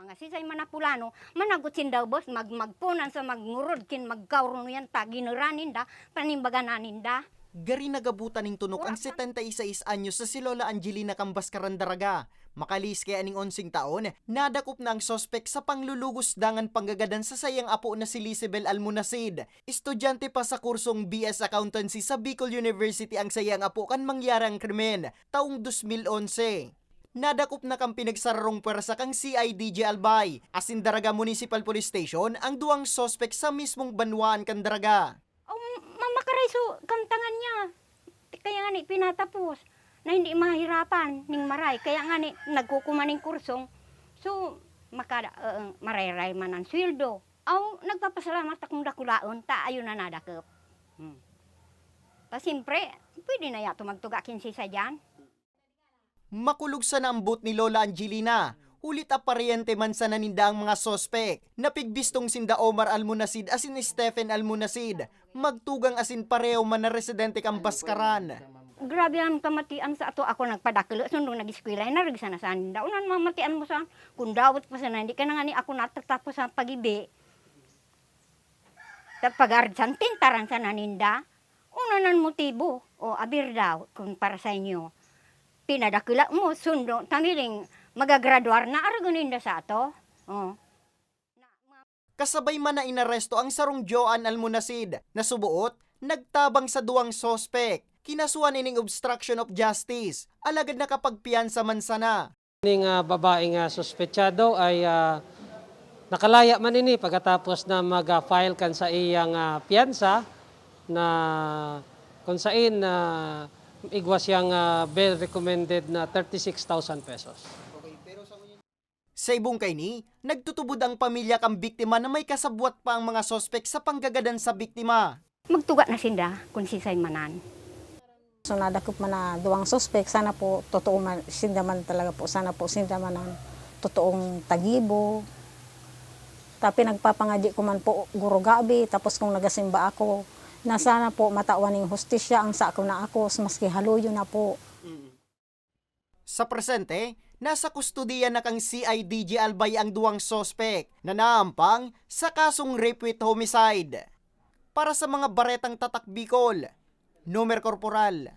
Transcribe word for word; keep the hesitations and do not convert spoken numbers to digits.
Mga sisay man na pulano, managot sinda ubos, mag-, magpunan sa magngurod kin magkaurno yan, ta ginira ninda, panimbagan na ninda. Gari nagabutan ning tunok ang setenta y seis anyos sa si Lola Angelina Kambas Karandaraga. Makalihis kaya ning onseng taon, nadakop na ang suspek sa panglulugos dangan panggagadan sa saiyang apo na si Lisibel Almonacid. Estudyante pa sa kursong B S Accountancy sa Bicol University ang saiyang apo kan mangyari ang krimen, taong dos mil onse. Nadakop na kan pinagsararong pwersa kan C I D J Albay asin Daraga Municipal Police Station ang duwang suspek sa mismong banwaan kan Daraga. Oh, mamakaray so kamtangan niya. Kaya nga ni pinatapos na hindi mahirapan ning maray. Kaya nga ni nagkukuman ning kursong. So, maka, uh, marayray man ang sweldo. Aw, nagpapasalamat akong dakulaon, ta ayun na nadakop. Hmm. Ta siyempre, pwede na yato magtuga kinsi sa diyan. Makulog sana ang boot ni Lola Angelina, huli ta paryente man sana ninda ang mga suspek. Napigbistong sinda Omar Almonacid asin Stephen Almonacid, magtugang asin pareho man na residente kan Baskaran. Grabe ang kamatian sa ato. Ako nagpadakelo, sundong nag-eskwela, narigsa na sa ninda. Unan mamatian mo sa, kung dawat pa sana, hindi ka na nga ni ako natatapos sa pag-ibi. Ta pag-arsantin, taran sana ninda. Unan an motibo, o abir daw, kung para sa inyo. Pinadakula mo, sundo, tamiling magagraduar na, aragon ninda sa ato. Oh. Kasabay man na inaresto ang sarong Joan Almonacid, na suboot, nagtabang sa duwang suspek. Kinasuhan ining obstruction of justice, alagad nakapagpiyansa man sana. Ning, ah, babaeng, ah, suspetsado ay, ah, nakalaya man ini pagkatapos na mag, ah, file kan sa iyang, ah, piyansa na kung sain, ah, igwa siyang, ah, bail recommended na thirty-six thousand pesos. Sa ibong kaini, nagtutubod ang pamilya kan biktima na may kasabwat pa ang mga suspek sa panggagadan sa biktima. Magtuga na sinda kun sisay manan. So, nadakop man na duwang suspek, sana po totoo man, sinda man talaga po, sana po sinda man ang totoong tagibo. Ta pinagpapangadyi ko man po, Guro Gabi, tapos kung nagasimba ako, na sana po matawan ning hustisya ang sako na akos, maski haluyo na po. Sa presente, nasa kustodiya na kan C I D J Albay ang duwang suspek na naampang sa kasong rape with homicide. Para sa mga baretang Tatak Bicol, Nomer Corporal,